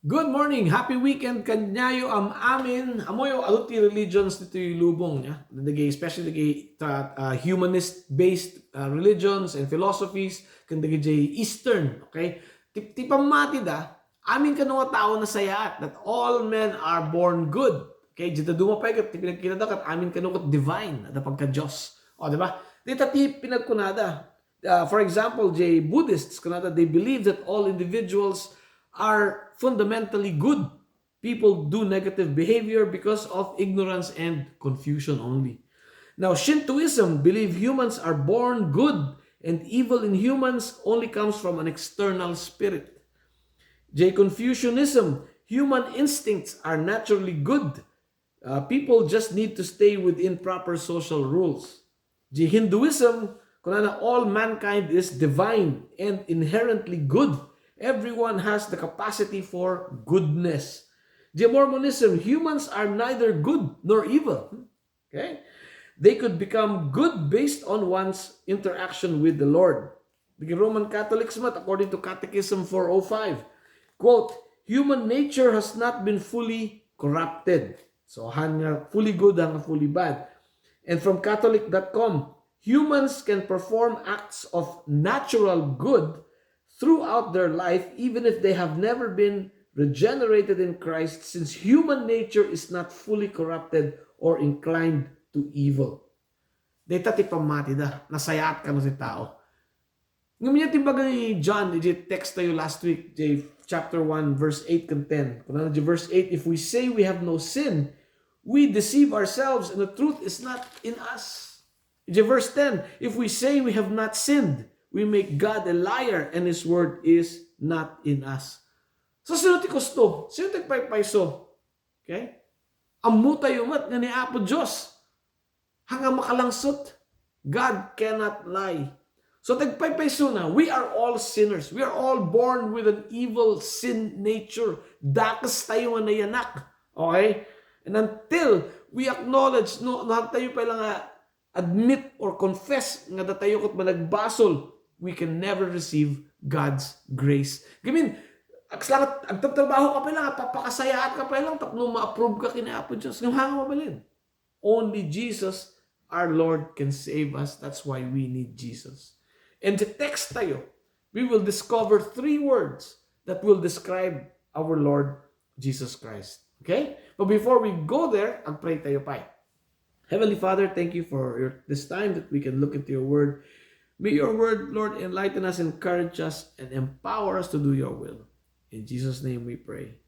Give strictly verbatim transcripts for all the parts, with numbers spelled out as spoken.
Good morning! Happy weekend kaniayo am-amin. Ammoyo, adu ti religions ditoy lubong, ya. Dagiti, especially dagiti, ah, humanist-based, ah, religions and philosophies, ken dagiti Eastern, okay? Ti, ti pammatida, amin kano nga tao nasayaat, that all men are born good. Okay, dita duma pay ket ti pinagkitana ket amin kano ket divine, adda pagka-Dios. O, di ba? Dita ti pinagkunada. Uh, for example, the Buddhists, kunada, they believe that all individuals are fundamentally good. People do negative behavior because of ignorance and confusion only. Now, Shintoism believe humans are born good and evil in humans only comes from an external spirit. J Confucianism, human instincts are naturally good. Uh, people just need to stay within proper social rules. J Hinduism, kunana, all mankind is divine and inherently good. Everyone has the capacity for goodness. J Mormonism, humans are neither good nor evil. Okay? They could become good based on one's interaction with the Lord. The Roman Catholics met, according to Catechism four oh five, quote, "Human nature has not been fully corrupted." So, han nga fully good, han nga fully bad. And from Catholic dot com, humans can perform acts of natural good throughout their life, even if they have never been regenerated in Christ, since human nature is not fully corrupted or inclined to evil. Dayta ti pammatida, nasayaat kano ti tao. Ngem ania ti imbaga ni John iti text tayo last week, iti chapter one, verse eight ken ten. Kunana iti verse eight, "If we say we have no sin, we deceive ourselves and the truth is not in us." Iti verse ten, "If we say we have not sinned, we make God a liar and His word is not in us." So, sino ti kusto? Sino ti agpaypayso? Okay? Ammo tayo met nga ni Apo Dios, han nga makalangsot, God cannot lie. So, ti agpaypaysona, we are all sinners. We are all born with an evil sin nature. Dakes tayo nga nayanak. Okay? And until we acknowledge, no, no, han tayo pay la nga admit or confess nga datayo ket managbasol, we can never receive God's grace. Gamin, agsalangat, agtatrabaho ka pay la nga, papakasayaat ka pay la tapno ma-approve ka ken ni Apo Dios. Ngem han nga mabalin? Only Jesus, our Lord, can save us. That's why we need Jesus. And the text tayo, we will discover three words that will describe our Lord Jesus Christ. Okay? But before we go there, agpray tayo pay. Heavenly Father, thank you for your, this time that we can look into your word. May your word, Lord, enlighten us, encourage us, and empower us to do your will. In Jesus' name we pray.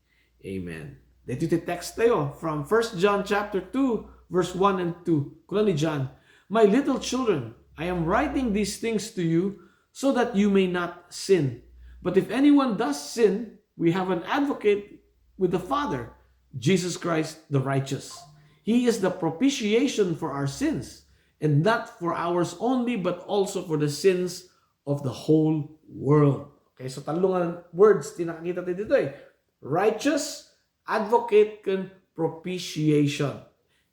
Amen. Daytoy ti text tayo from First John chapter two, verse one and two. Kuna ni John, "My little children, I am writing these things to you so that you may not sin. But if anyone does sin, we have an advocate with the Father, Jesus Christ the righteous. He is the propitiation for our sins, and not for ours only, but also for the sins of the whole world." Okay, so tallo nga words ti nakakita tayo ditoy. Righteous, advocate, ken propitiation.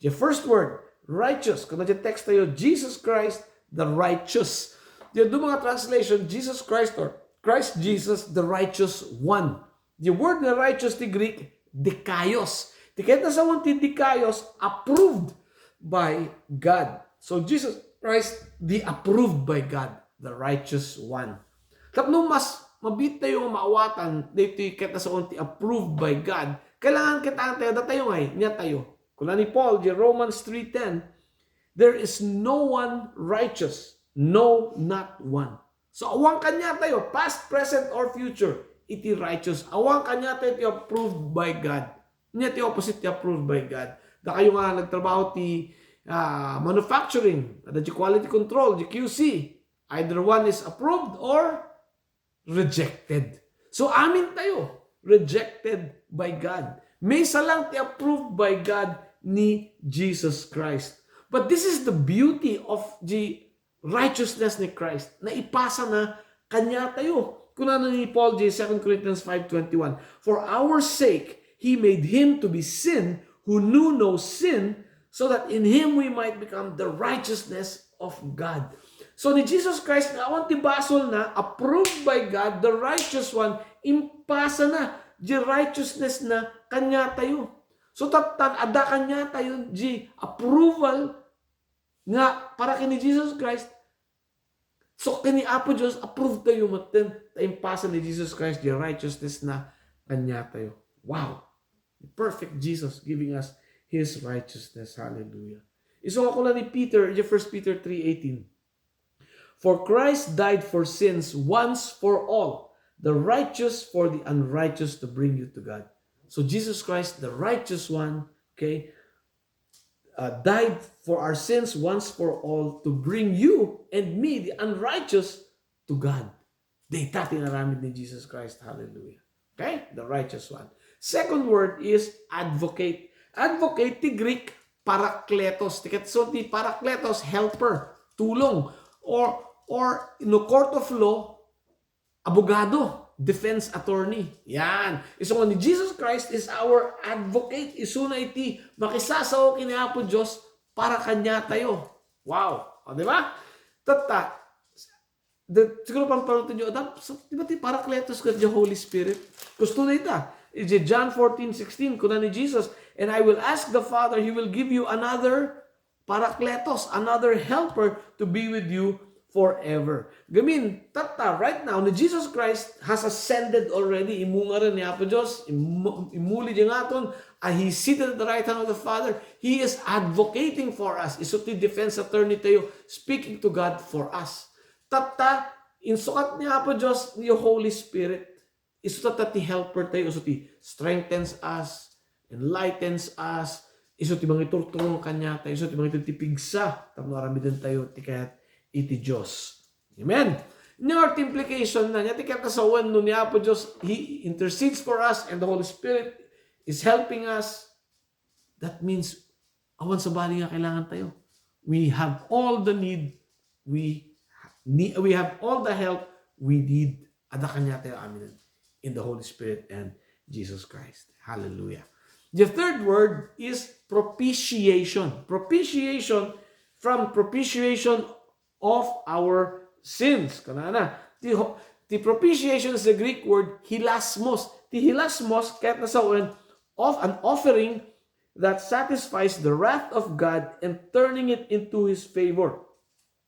The first word, righteous. Kuna ti text tayo, Jesus Christ, the righteous. Ti adu nga translation, Jesus Christ or Christ Jesus, the righteous one. The word nga righteous ti Greek, dikaios. Ti kayatna sawen ti dikaios, approved by God. So Jesus Christ, the approved by God, the righteous one. Tapno mas mabiit tayo nga maawatan daytoy kayatna sawen ti approved by God, kailangan kitaen tayo, datayo ngay, nia tayo. Kuna ni Paul, di Romans three ten, "There is no one righteous, no, not one." So, awan kaniatayo, past, present, or future, iti righteous. Awan kaniatayo ti approved by God. Nia ti opposite ti approved by God? Dakayo nga nagtrabaho ti, ah, manufacturing, adda ti quality control, ti Q C. Either one is approved or rejected. So, amin tayo, rejected by God. Maysa lang ti approved by God ni Jesus Christ. But this is the beauty of the righteousness ni Christ. Naipasa na kaniatayo. Kunana ni Paul iti Second Corinthians five twenty-one, "For our sake, He made Him to be sin who knew no sin, so that in Him we might become the righteousness of God." So, ni Jesus Christ nga awan ti basolna, approved by God, the righteous one, impasana Diay righteousness na kaniatayo. So, tattan, adda kaniatayo diay approval nga para ken ni Jesus Christ. So, ken ni Apo Dios, approve tayo metten. Ta impasa ni Jesus Christ diay righteousness na kaniatayo. Wow! The perfect Jesus giving us His righteousness. Hallelujah. Isu nga kuna ni Peter, diay First Peter three eighteen, "For Christ died for sins once for all, the righteous for the unrighteous, to bring you to God." So Jesus Christ, the righteous one, okay, uh, died for our sins once for all to bring you and me, the unrighteous, to God. Dayta ti inaramid ni Jesus Christ. Hallelujah. Okay? The righteous one. Second word is advocate. Advocate ti Greek, parakletos. Ti ket-, so, ti parakletos, helper, tulong, or, or no court of law, abogado, defense attorney. Yan. Isu nga ni Jesus Christ is our advocate. Isuna iti makisasao ken ni Apo Dios para kaniatayo. Wow. O, di ba? Tatta, the, siguro pang panutin nyo, "Adam, so, di ba ti Parakletos ket the Holy Spirit?" Gusto na ita. Iti John fourteen sixteen, kuna ni Jesus, "And I will ask the Father, He will give you another Parakletos, another helper to be with you forever." Gamin, tatta, right now, ni Jesus Christ has ascended already. Imungaren ni Apo Dios, imu-, imuli diay ngaton, and He's seated at the right hand of the Father. He is advocating for us. Isu ti defense attorney tayo, speaking to God for us. Tatta, insukat ni Apo Dios, the Holy Spirit. Isu tatta ti helper tayo, isu ti strengthens us, enlightens us, isu ti mangiturturong kaniatayo, isu ti mangited ti pigsa, tapno aramiden tayo ti kayat iti Dios. Amen. Nia ti implication na, nia ti kayat a sawen no ni Apo Dios, He intercedes for us and the Holy Spirit is helping us. That means, awan sabali nga kailangan tayo. We have all the need. We need, we have all the help we need. Adda kaniatayo amin in the Holy Spirit and Jesus Christ. Hallelujah. The third word is propitiation. Propitiation, from propitiation of our sins. Kunana, ti ho-, ti propitiation is the Greek word hilasmos. Ti hilasmos, kayat na sawen, of an offering that satisfies the wrath of God and turning it into His favor.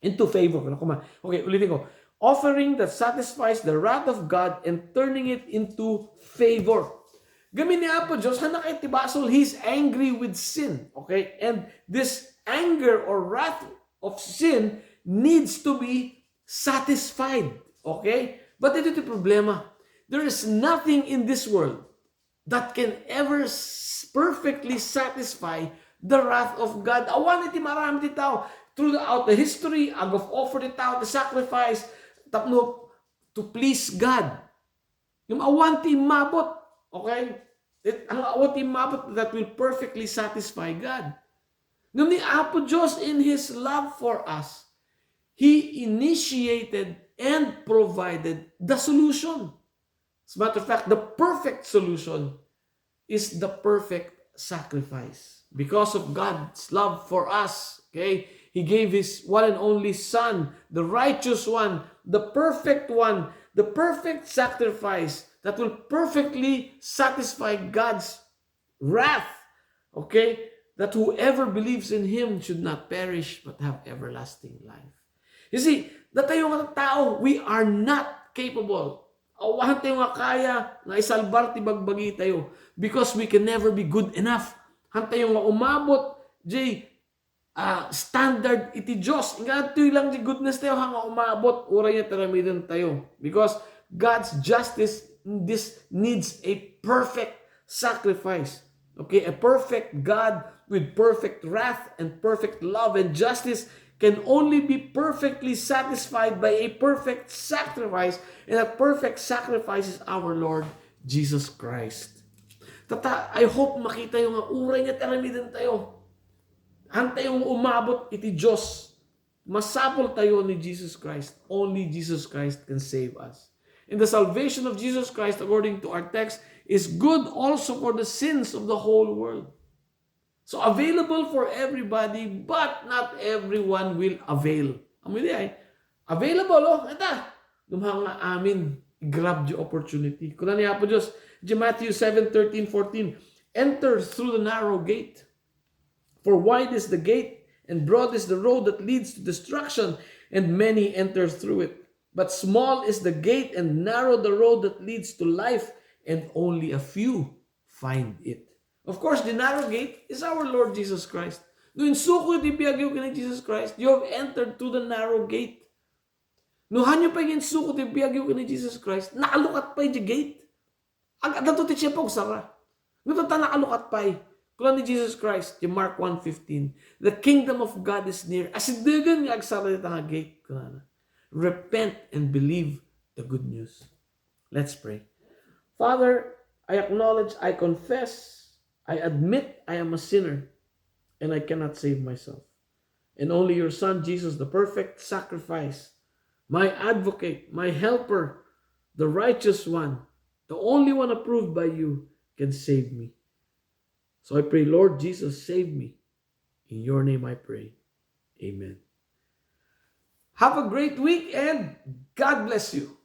Into favor. Ano kuma? Okay, ulitin ko. Offering that satisfies the wrath of God and turning it into favor. Gamin ni Apo Dios, han na kayat ti basol, He's angry with sin. Okay? And this anger or wrath of sin needs to be satisfied. Okay? But ito ti problema. There is nothing in this world that can ever s-, perfectly satisfy the wrath of God. Awan iti maaramid ti tao. Throughout the history, ag-offer ti tao ti sacrifice tapno to please God. Ngem awan ti immabot. Okay? It, ang awan ti immabot that will perfectly satisfy God. Ngem ni Apo Dios, in His love for us, He initiated and provided the solution. As a matter of fact, the perfect solution is the perfect sacrifice. Because of God's love for us, okay, He gave His one and only Son, the righteous one, the perfect one, the perfect sacrifice that will perfectly satisfy God's wrath, okay, that whoever believes in Him should not perish but have everlasting life. You see, datayo nga tao, we are not capable. Awan tayo nga kaya nga isalbar ti bagbagi tayo because we can never be good enough. Han tayo nga umabot, jay, ah, standard iti Dios. Nga adtoy lang ti goodness tayo, han nga umabot, uray nga taramiden tayo. Because God's justice, this needs a perfect sacrifice. Okay, a perfect God with perfect wrath and perfect love and justice can only be perfectly satisfied by a perfect sacrifice, and that perfect sacrifice is our Lord Jesus Christ. Tata, I hope makita yo nga uray nga taramiden tayo, han tayo nga umabot iti Dios. Masapul tayo ni Jesus Christ. Only Jesus Christ can save us. And the salvation of Jesus Christ, according to our text, is good also for the sins of the whole world. So, available for everybody, but not everyone will avail. Amo diay, available, oh, ita. Dumha nga amin, grab the opportunity. Kuna ni Apo Dios, Matthew seven thirteen, fourteen, "Enter through the narrow gate. For wide is the gate, and broad is the road that leads to destruction, and many enter through it. But small is the gate, and narrow the road that leads to life, and only a few find it." Of course, the narrow gate is our Lord Jesus Christ. No insuko ti biagyo ken ni Jesus Christ, you have entered through the narrow gate. No haanyo pay nga insuko ti biagyo ken ni Jesus Christ, nakalukat pay di gate. Ag-, adda to ti siya pagsara. Ngem ta nakalukat pay. Kuna ni Jesus Christ, ti Mark one fifteen, "The kingdom of God is near." Asidegen nga agsara dita nga gate, kunana. Repent and believe the good news. Let's pray. Father, I acknowledge, I confess, I admit I am a sinner and I cannot save myself. And only your Son, Jesus, the perfect sacrifice, my advocate, my helper, the righteous one, the only one approved by you, can save me. So I pray, Lord Jesus, save me. In your name I pray. Amen. Have a great week and God bless you.